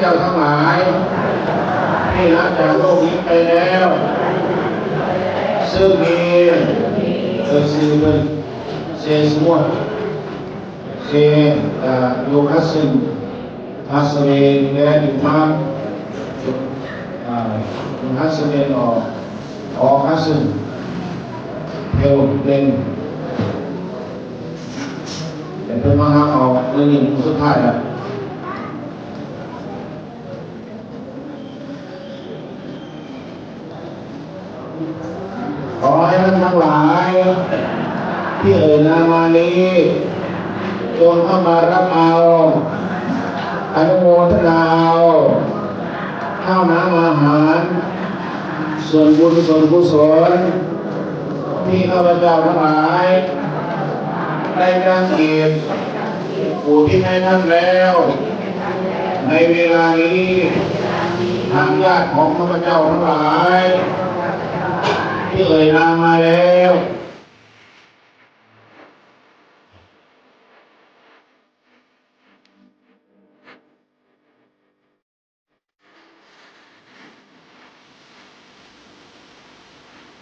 ເຈົ້າທັງຫຼາຍທີ່ລະຈາກໂລກນີ້ໄປແລ້ວ ເຊິ່ງມີ ເອີ ຊື່ເພິ່ນ ເຊສະໝວດ ເຊ ເອີ ໂຍຄັດເຊນ ຮັດສະເວນ ແລະ ອີກມາກ ເອີ ຮັດສະເວນ ອອກ ອອກຮັດເຊນ ເພວເລັນ ແຕ່ເພິ່ນມາຮັບເອົາມື້ນີ້ມື້ສຸດທ້າຍແລ້ວ. ຂໍໃຫ້ທ່ານທັງຫຼາຍທີ່ເອີ່ຍນາມມານີ້ ຈົ່ງເຂົ້າມາຮັບເອົາ ອະນຸໂມທະນາເອົາ ເຂົ້ານ້ຳອາຫານ ສ່ວນບຸນສ່ວນກຸສົນ ທີ່ຂ້າພະເຈົ້າທັງຫຼາຍໄດ້ຕັ້ງຈິດອຸທິດໃຫ້ທ່ານແລ້ວ ໃນເວລານີ້ ທາງຍາດຂອງຂ້າພະເຈົ້າທັງຫຼາຍທີ່ເອີ່ຍນາມມາແລ້ວ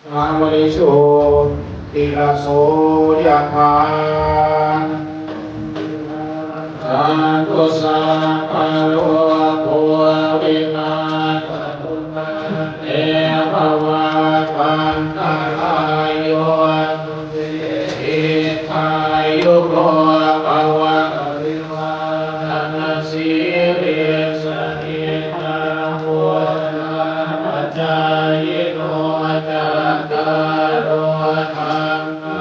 ສາວະລິໂຊຕິລະໂສຍະຖາ ສັນຕຸສັບພະໂລໂຄວິນາສະຕຸມາເນພະວັດວັນຕະລາໂຍ ສຸຂີທິຄາຍຸໂກພະວະ ອະພິວາທະນະສີລິສະນິຈຈັງ ວຸດທາປະຈາຍິໂນ ຈັດຕາໂຣ ທຳມາ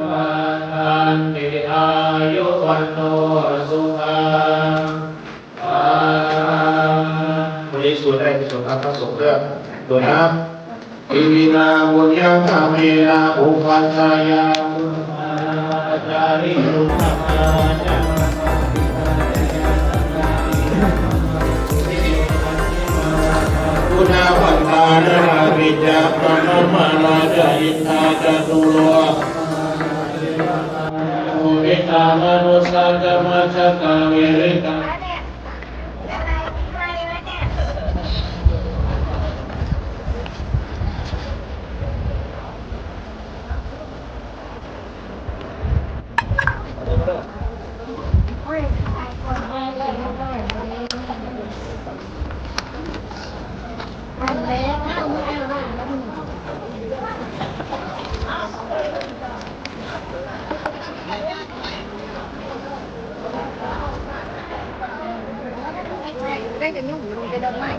ວັດທັນຕິ ອາຍຸວັນໂນ ສຸຂັງ ພະລັງ ຜູ້ທີ່ສວດໄດ້ໄປສວດກັບພະສົງເດີ ໂດຍນະ ອີມິນາ ບຸນຍັງ ທຳເມນະ ອຸປັດຊະຍັງ ບຸນນະວັນຕານະ ອະວິດຈະ ປະມະມະລາຈະ ອິນທາຈະ ຕຸໂລ ໂອວິດຕາ ມະນຸດສາ ຈະ ມັດສະກາ ເວລິຕາ ໄດ້ແຕ່ຫຍຸ້ງລົງແຕ່ດອກໄມ້.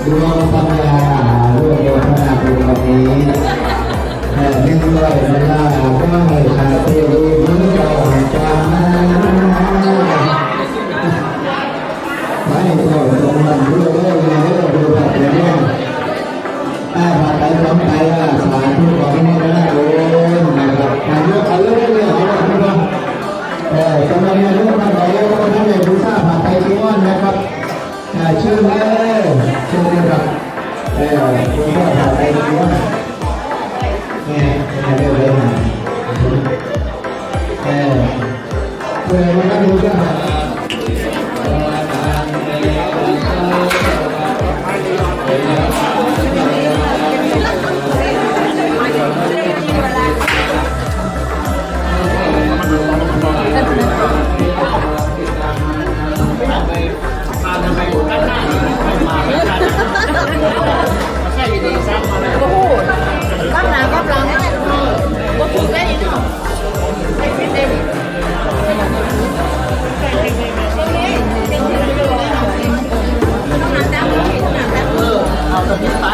ດວງປັນຍາ ດວງໂມທະນາບຸນວັນນີ້ ແຜ່ເປັນໄວເວລາ ຂໍໃຫ້ຊາດນີ້ມີຕໍ່ໄປ ໄປຕໍ່ຕົງນັ້ນເດີ ເດີ ເດີ ເດີ. ບໍ່ຮູ້ ກັບໜ້າກັບຫຼັງ ບໍ່ຖືກໄດ້ເນາະ ເອີ ເອົາແຕ່ພີ້ໄປ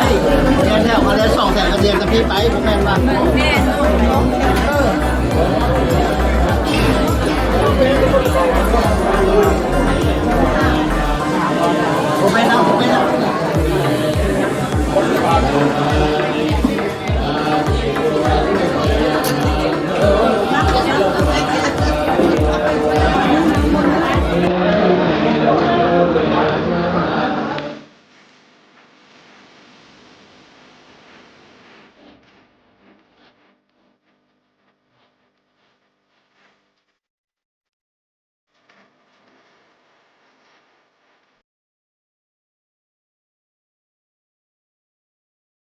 ແລ້ວ ເອົາແຕ່ສອງແຖວກະເດນແຕ່ພີ້ໄປ ບໍ່ແມ່ນວ່າ